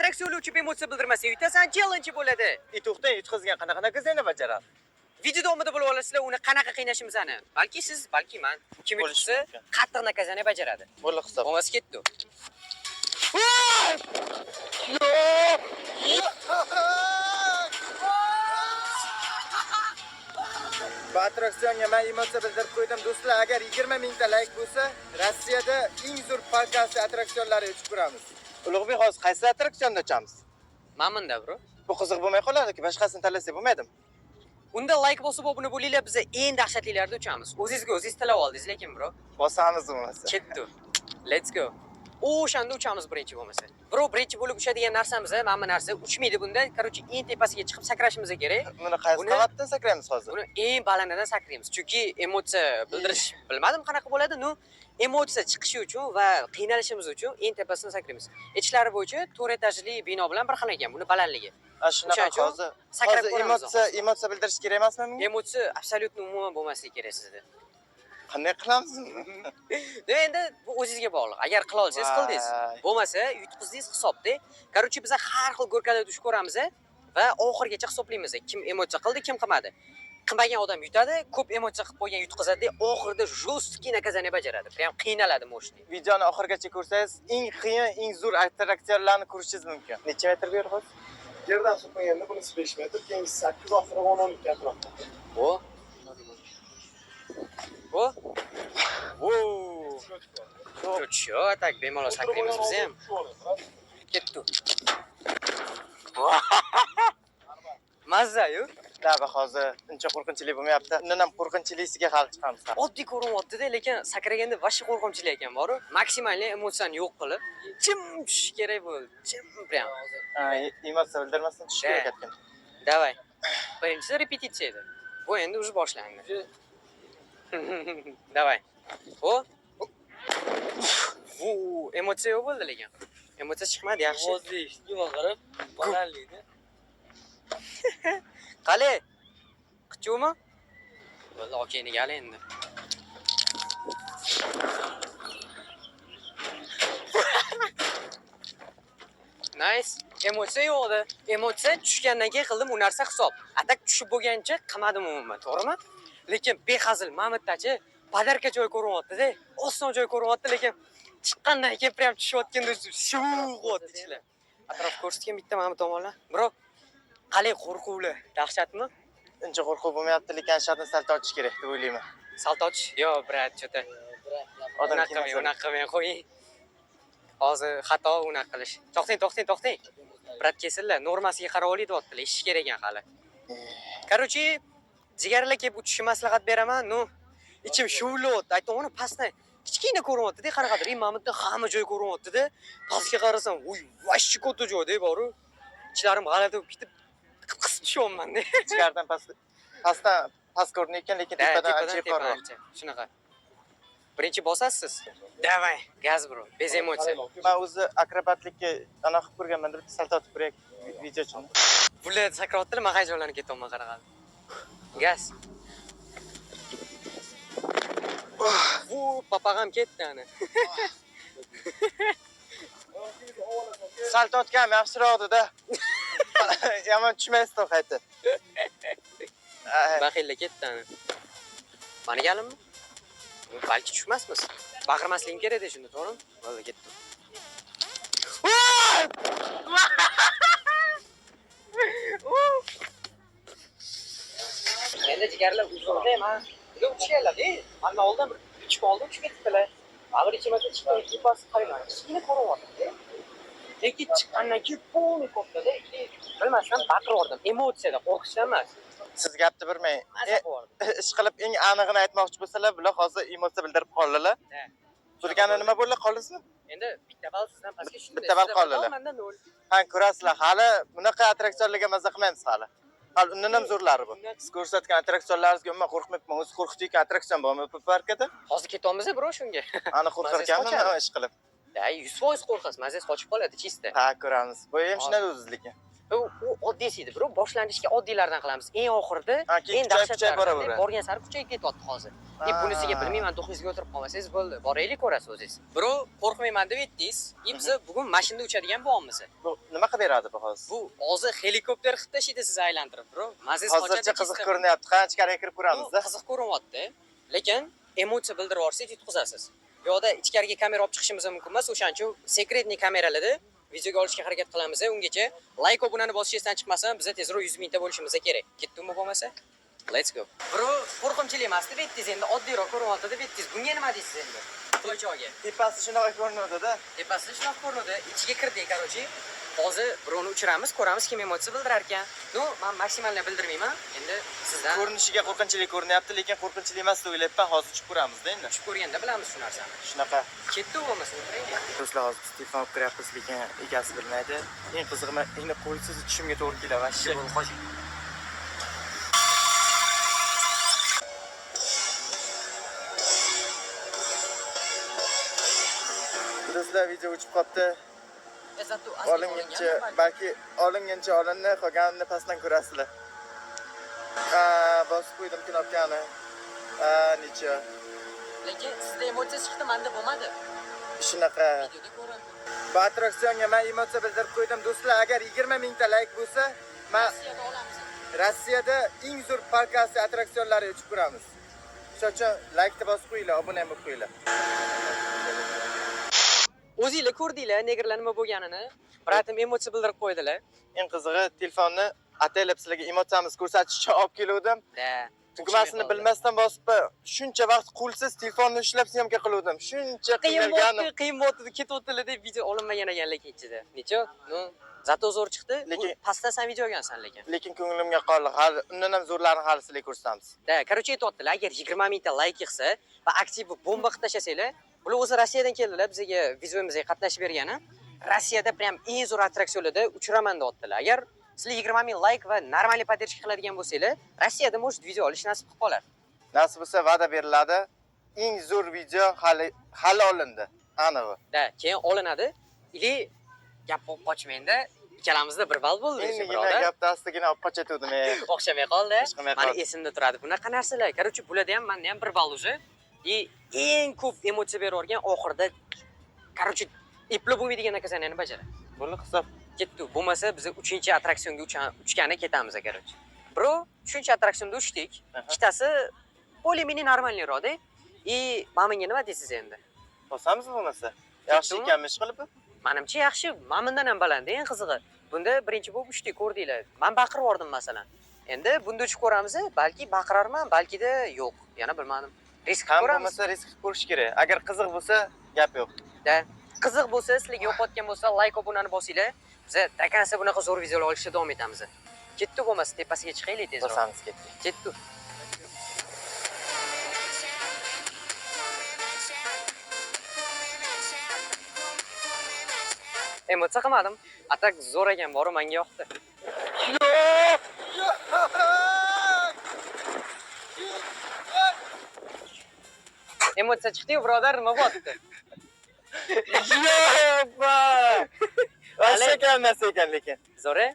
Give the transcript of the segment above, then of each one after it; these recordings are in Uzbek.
Attraksionli uchib emotsiya bildirmasa yutasan challenge bo'ladi. E to'xtang, yutqizgan qanaqa наказание bajaradi? Video davomida bilib olasizlar uni qanaqa qiynashimizni. Balki siz, balki man. Kim Bo'lishi yutsa mumkin. Qattiq наказание bajaradi. Bo'ldi hisob. Bo'lmasa ketdi. Bu attraksionga men emotsiya bildirib qo'ydim do'stlar. Agar 20 mingta layk bo'lsa, Rossiyada eng zo'r parkasi attraksionlari uchib ko'ramiz. Ulug'bek, hozir qaysi attraksionda uchamiz? Mana bunda, bro. Bu qiziq bo'lmay qolardi-ku, boshqasini tanlasak bo'lmaydimi? Unda layk bosib obuna bo'linglar, biz eng dahshatlilarida uchamiz. O'zingizga o'zingiz tilab oldingiz lekin, bro. Bosamiz bo'lmasa. Ketdi. Let's go. O'shanda uchamiz birinchi bo'lmasa. Bro, birinchi bo'lib uchadigan narsamiz, mana bu narsa uchmaydi bunda. Короче, eng tepasiga chiqib sakrashimiz kerak. Buni qaysi qavatdan sakraymiz hozir? Buni eng balandidan sakraymiz. Chunki emotsiya bildirish bilmadim qanaqa bo'ladi, но emotsiya chiqishi uchun va qiynalishimiz uchun eng tepasidan sakraymiz. Aytishlari bo'yicha 4 etajli bino bilan bir xil ekan buni balandligi. Ha, shunaqa O'shaning uchun hozir. Sakrab Hozir ko'ramiz. emotsiya bildirish kerak emasmi bunga? Emotsiya абсолютно umuman bo'lmasligi kerak sizda. Qanday qilamiz buni? Endi bu o'zingizga bog'liq. Agar qila olsangiz qildingiz. Voy. Bo'lmasa yutqizdingiz hisobda. Короче, biz har xil горка larda tushib ko'ramiz va oxirigacha hisoblaymiz. Kim emotsiya qildi, kim qilmadi. Qilmagan odam yutadi, ko'p emotsiya qilib qo'ygan yutqizadi, oxirida жесткий наказание bajaradi. Prям qiynaladi мощный. Videoni oxirigacha ko'rsangiz, eng qiyin, eng zo'r attraksionlarni ko'rishingiz mumkin. Necha metr bu yer hozir? Yerdan hisoblaganda bunisi 5 metr, keyingisi 8, oxiri 10-12 atrofida. O. O. Wow. Чё, так bemalol sakraymiz biz ham. Ketdi. Mazza-yu. Laba hozir uncha qo'rqinchli bo'lmayapti. Undan ham qo'rqinchlisiga hali chiqamiz. Oddiy ko'rinyapti-da, lekin sakraganda вообще qo'rqinchli ekan, boru. Maksimalniy emotsiyani yo'q qilib, jim tushish kerak bo'ldi. Jim prям. Ha, emotsiya bildirmasdan tushish kerak ekan. Давай. Birinchisi repetitsiya edi. Bu endi уже boshlandi. Давай. O. Bu emotsiya yo'q bo'ldi lekin. Emotsiya chiqmadi, yaxshi. Ovozni eshitdim qarab, balandlikni. Qali? Qichuvmi? Bo'ldi, okeyni gal endi. Nice. Emotsiya yo'q edi. Emotsiya tushgandan keyin qildim, u narsa hisob. А так tushib bo'lgancha qilmadim umuman, to'g'rimi? Lekin behazil Mamitdachi подарка joy ko'rinyapti-da. Oson joy ko'rinyapti, lekin chiqqandan keyin prям tushayotganda shuv qilyapti ichlar. Atrof ko'rsatgan bitta mana bu tomonlar. Bro, qalay qo'rquvli, dahshatmi? Uncha qo'rquv bo'lmayapti, lekin shartni sal tortish kerak deb o'ylayman. Sal tortish? Yo'q, брат, что-то. Odam Unaqa qilmang, qiynalsa- unaqa qilmang, qo'ying. Hozir xato unaqa qilish. To'xtang, to'xtang, to'xtang. Брат, kelsinlar, normasiga qarab oling deyaptilar, ishish kerak ekan hali. Короче, jigarlar kelib uchishni maslahat beraman. Ну, ichim shuvlayapti. Aytaman, pastdan kichkina ko'rinyapti-da, qanaqadir. Mana bu yerda hamma joy ko'rinyapti-da. Pastga qarasam, voy, вообще katta joy-da, boru. Ichlarim g'alati bo'lib ketib, qisib tushyapman-da. Ichkaridan pastdan past ko'rinayotgan, lekin tepadan ancha Tepadan tepa yuqoriroq. ancha. Shunaqa. Birinchi bosasiz. Давай, gaz, bro, без emotsiya. Men o'zi akrobatlikka anaqa qilib ko'rganman, bitta sal tortib ko'ray video uchun. Bular sakrayaptilar, men hayajonlanib ketyapman qanaqa. Gaz. Bu papag'am ketdi ana. Sal tortganim yaxshiroq edi-da. Yomon tushmaysiz qayta. Baxilla ketdi ana. Mani galimmi? Balki tushmasmiz. Baqirmasligim kerak edi shunda, to'g'rimi? Bo'ldi, ketdi. Endi jigarlar uzunda emas. Bugun uchganlar-da. Mandan oldin bir 3 kun oldin uchib ketibdilar. Axir ikki marta chiqdim, tepasi qarayman. Kichkina ko'rinyapti. Lekin chiqqandan keyin полный katta-da. Bilmasdan baqirib yubordim. Emotsiyada, qo'rqishdan emas. Siz gapni bilmang. Maza qilib yubordim. Ish qilib eng anig'ini aytmoqchi bo'lsalar, bular hozir emotsiya bildirib qoldilar. Ha. Turgani nima bo'ldi, qoldingizmi? Endi bitta ball sizdan pastga tushdi. Bitta ball qoldilar. Menda 0. Ha, ko'rasizlar, hali bunaqa attraksionlarga maza qilmaymiz hali. Hali undan ham zo'rlari bor. Siz ko'rsatgan attraksionlaringizga umuman qo'rqmayapman. O'zi qo'rqitayotgan attraksion bormi bu parkda? Hozir ketyapmiz bro shunga. Ani qo'rqar Mazangiz ekanman, qochadi. ish qilib. Da, 100% qo'rqasiz, mazangiz qochib qoladi, чисто. Ha, ko'ramiz. Bu ham shunday o'zi lekin. U oddiysi edi, bro. Boshlanishga oddiylardan qilamiz. Eng oxirida keyin eng kuchayib dahshatlardan borgan sari kuchayib ketyapti hozir. E bunisiga bilmayman, to'qizga o'tirib qolmasangiz bo'ldi. Boraylik, ko'rasiz o'zingiz. Bro, qo'rqmayman deb aytdingiz. И biz bugun mashinada uchadigan bo'lyapmiz. Bu nima qilib beradi bu hozir? Bu hozir helikopter qilib tashlaydi sizni aylantirib, bro. Mazangiz Hozircha qiziq ko'rinyapti. Qani ichkariga kirib ko'ramiz-da. Qiziq ko'rinyapti, lekin emotsiya bildirib yuborsangiz yutqizasiz. Bu yoqda ichkariga kamera olib chiqishimiz mumkin emas, o'shaning uchun секретный kameralarda videoga olishga harakat qilamiz. Ungacha layk, obunani bosish esdan chiqmasin, biza tezroq 100 mingta bo'lishimiz kerak. Ketdimi bo'lmasa? Let's go. Bro, qo'rqinchli emas deb aytdingiz, endi oddiyroq ko'rinyapti deb aytdingiz. Bunga nima deysiz endi? Toychoga. Tepasi shunaqa ko'rinadi-da. Tepasi shunaqa ko'rinadi. Ichiga kirdik, короче. Hozir birovni uchiramiz, ko'ramiz kim emotsiya bildirar ekan. Ну, men maksimalni bildirmayman. Endi sizdan Ko'rinishiga qo'rqinchli ko'rinyapti, lekin qo'rqinchli emas deb o'ylayapman. Hozir uchib ko'ramiz-da endi. Uchib ko'rganda bilamiz shu narsani. Shunaqa. Ketdi bo'lmasa o'tiraylik. Do'stlar, hozir biz telefon olib kiryapmiz, lekin egasi bilmaydi. Eng qizig'i, men endi qo'lsiz tushimga to'g'ri keladi вообще. Do'stlar, video o'chib qoldi. Olinguncha, balki olinguncha olindi, qolganini pastdan ko'rasizlar. Ha, bosib qo'ydim knopkani. Ha, necha. Lekin sizda emotsiya chiqdi, menda bo'lmadi. Shunaqa. Videoda ko'rindi. Bu attraksionga men emotsiya bildirib qo'ydim. Do'stlar, agar 20 mingta layk bo'lsa, men Rossiyada olamiz. Rossiyada eng zo'r parkasi attraksionlari uchib ko'ramiz. Shuning uchun laykni bosib qo'yinglar, obuna ham bo'lib qo'yinglar. O'zinglar ko'rdinglar, negrlar nima bo'lganini. Брат im emotsiya bildirib qo'ydilar. Eng qizig'i, telefonni ataylab sizlarga emotsiyamizni ko'rsatish uchun olib keluvdim. Da. Tugmasini bilmasdan bosib, shuncha vaqt qo'lsiz telefonni ushlab syomka qiluvdim. Shuncha qiynalganim. Qiyin bo'ldi, ketyaptilar deb video olinmagan ekan lekin ichida. Necha? Ну, зато zo'r chiqdi. Lekin pastdan sen video olgansan lekin. Lekin ko'nglimga qoldi. Hali undan ham zo'rlarini hali sizlarga ko'rsatamiz. Da, короче aytyaptilar, agar 20 mingta layk yig'sa va aktiv bomba qilib tashlasanglar, bular o'zi Rossiyadan keldilar, bizga videomizga qatnashib bergani. Rossiyada prям eng zo'r attraksionlarda uchiraman deyaptilar. Agar sizlar 20 ming layk va нормальный поддержка qiladigan bo'lsanglar, Rossiyada может video olish nasib qilib qolar. Nasib bo'lsa va'da beriladi. Eng zo'r video hali olindi. Anig'i. Da, keyin olinadi. Или gap bo'lib qochmangda, ikkalamizda bir ball bo'ldi o'sha Endigina birodar. gapni astigina olib qochatuvdim. O'xshamay qoldi. O'xshamay Mani qoldi. esimda turadi bunaqa narsalar. Короче, bularda ham, menda ham bir ball уже. И eng ko'p emotsiya berib yuborgan oxirida, короче, eplab bo'lmaydigan наказание ni bajaradi. Buni hisob Ketdi. Bo'lmasa biz 3-chi attraksionga uchgani ketamiz, короче. Bro, 3-chi attraksionda uchdik. Ikkitasi более-менее нормальный roqda. И mana bunga nima deysiz endi? Bosamizmi bo'lmasa? Yaxshi Ketdimi? ekanmi ish qilib? Manimcha yaxshi, mana bundan ham baland, eng qizig'i. Bunda birinchi bo'lib uchdik, ko'rdinglar. Men baqirib yubordim masalan. Endi bunda uchib ko'ramiz, balki baqirarman, balkida yo'q. Yana bilmadim. Risk Ham ko'ramiz. bo'lmasa risk qilib ko'rish kerak. Agar qiziq bo'lsa, gap yo'q. Da. Qiziq bo'lsa, sizlarga yoqayotgan bo'lsa, layk, obunani bosinglar. Biz до конца bunaqa zo'r videolar olishda davom etamiz. Ketdi bo'lmasa tepasiga chiqaylik tezroq. Bosamiz, ketdik. Ketdi. Emotsiya qilmadim. А так zo'r ekan, boru menga yoqdi. Yo'q! Yo'q! Emotsiya chiqdi-yu, birodar, nima bo'pti? Yo'q! Вообще kam narsa ekan lekin. Zo'r-a?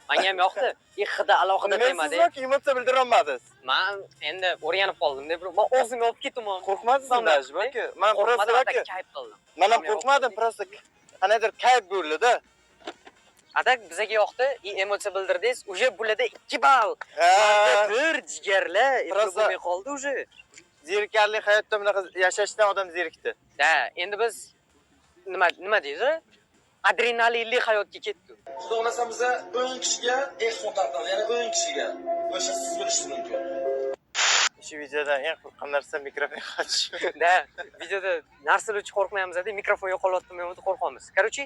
Menga ham yoqdi. И hidi alohida Nima temada. siz yoki emotsiya bildira olmadingiz? Men endi o'rganib qoldim deb, men o'zim olib ketdim. Qo'rqmadingizmi даже balki? Men просто Qo'rqmadim, balki а так kayf qildim. men ham qo'rqmadim, просто qandaydir kayf bo'ldi-da. А так bizga yoqdi, и emotsiya bildirdingiz. Уже bularda 2 ball. Ha, Bir jigarlar, Просто- bo'lmay qoldi уже. Zerikarli hayotda bunaqa yashashdan odam zerikdi. Da, endi biz nima deydi? Adrenalinli hayotga ketdik. Xudo xohlasa biza 10 kishiga iPhone tarqatamiz, ya'ni 10 kishiga. O'sha siz bo'lishingiz mumkin. Shu videodan eng qo'rqqan narsa mikrofon qochish. Da, videoda narsalar uchun qo'rqmaymiz, mikrofon yo'qolyaptimi yo'qmi deb qo'rqamiz. Короче,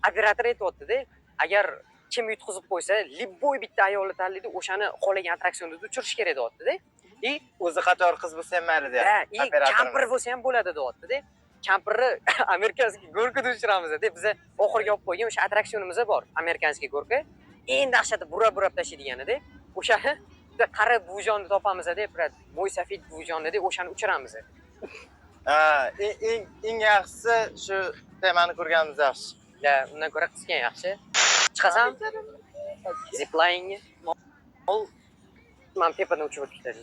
operator aytyapti-da, agar kim yutqizib qo'ysa, любой bitta ayolni tanlaydi, o'shani xohlagan attraksionda uchirish kerak deyapti-da. И O'zi qator qiz bo'lsa ham mayli da, deyapti. и kampir bo'lsa ham bo'ladi deyapti-da. Kampirni американский горка da uchiramiz deb biza oxirgi olib qo'ygan o'sha attraksionimiz bor, американский горка. Eng dahshati burab-burab tashlaydiganida, o'shani bitta qari buvijonni topamiz deb, брат, mo'ysafid buvijonni deb o'shani uchiramiz. Ha, eng yaxshisi shu temani ko'rganimiz yaxshi. Da, undan ko'ra qisgan yaxshi. Chiqasan? Ziplinega. Man tepadan uchib o'tib ketadi.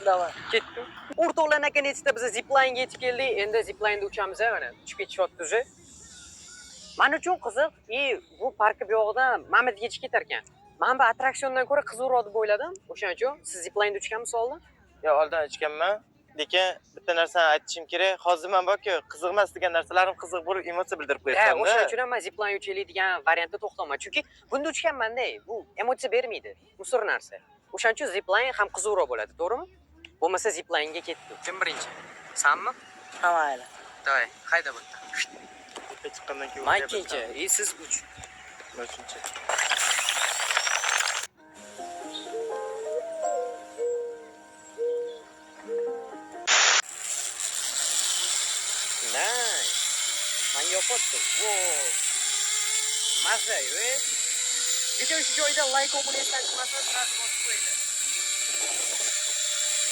Давай. Ketdi. O'rtoqlar, наконец-то biz ziplinega yetib keldik. Endi ziplineda uchamiz, mana. Uchib ketishyapti уже. Man uchun qiziq, и bu parkka bu yog'idan mana bu yerga yetib ketar ekan. Man bu attraksiondan ko'ra qiziqroq deb o'yladim. O'shaning uchun siz ziplineda uchganmisiz oldin? Yo, oldin uchganman. Lekin bitta narsani aytishim kerak. Hozir man borku, qiziq emas degan narsalarim qiziq bo'lib emotsiya bildirib Ha, qo'yapman. o'shaning uchun ham man zipline uchaylik degan variantda to'xtaman. Chunki bunda uchganman-da, bu emotsiya bermaydi. Мусор narsa. O'shaning uchun zipline ham qiziqroq bo'ladi, to'g'rimi? Bo'lmasa ziplinega ketdi. Kim birinchi? Sanmi? Ha, mayli. Давай, hayda bu. Bitta chiqqandan keyin Man ikkinchi, и siz uch. Man uchinchi. Nice. Manga yoqyapti. Wow. Mazza, e. Video shu joyda like, obuna esdan chiqmasa, сразу bosib qo'yinglar.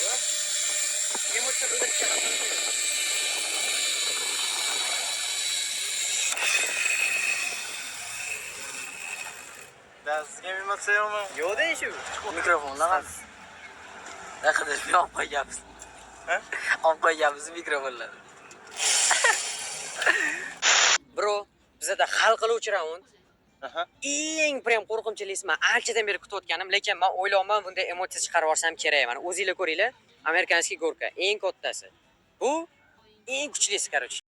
Va emotsiya bildirishga harakat qilinglar. Да, sizga ham emotsiya yo'qmi? Yo'q-da shu. Mikrofonlar emas. Naqadar olib qo'yganmiz. Ha? Olib qo'yganmiz mikrofonlarni. Bro, bizada hal qiluvchi raund. Aha. Eng prям qo'rqinchlisi man anchadan beri kutayotganim, lekin man o'ylayapman, bunday emotsiya chiqarib yuborsam kerak. Mana o'zinglar ko'ringlar, американский горка eng kattasi. Bu eng kuchlisi, короче.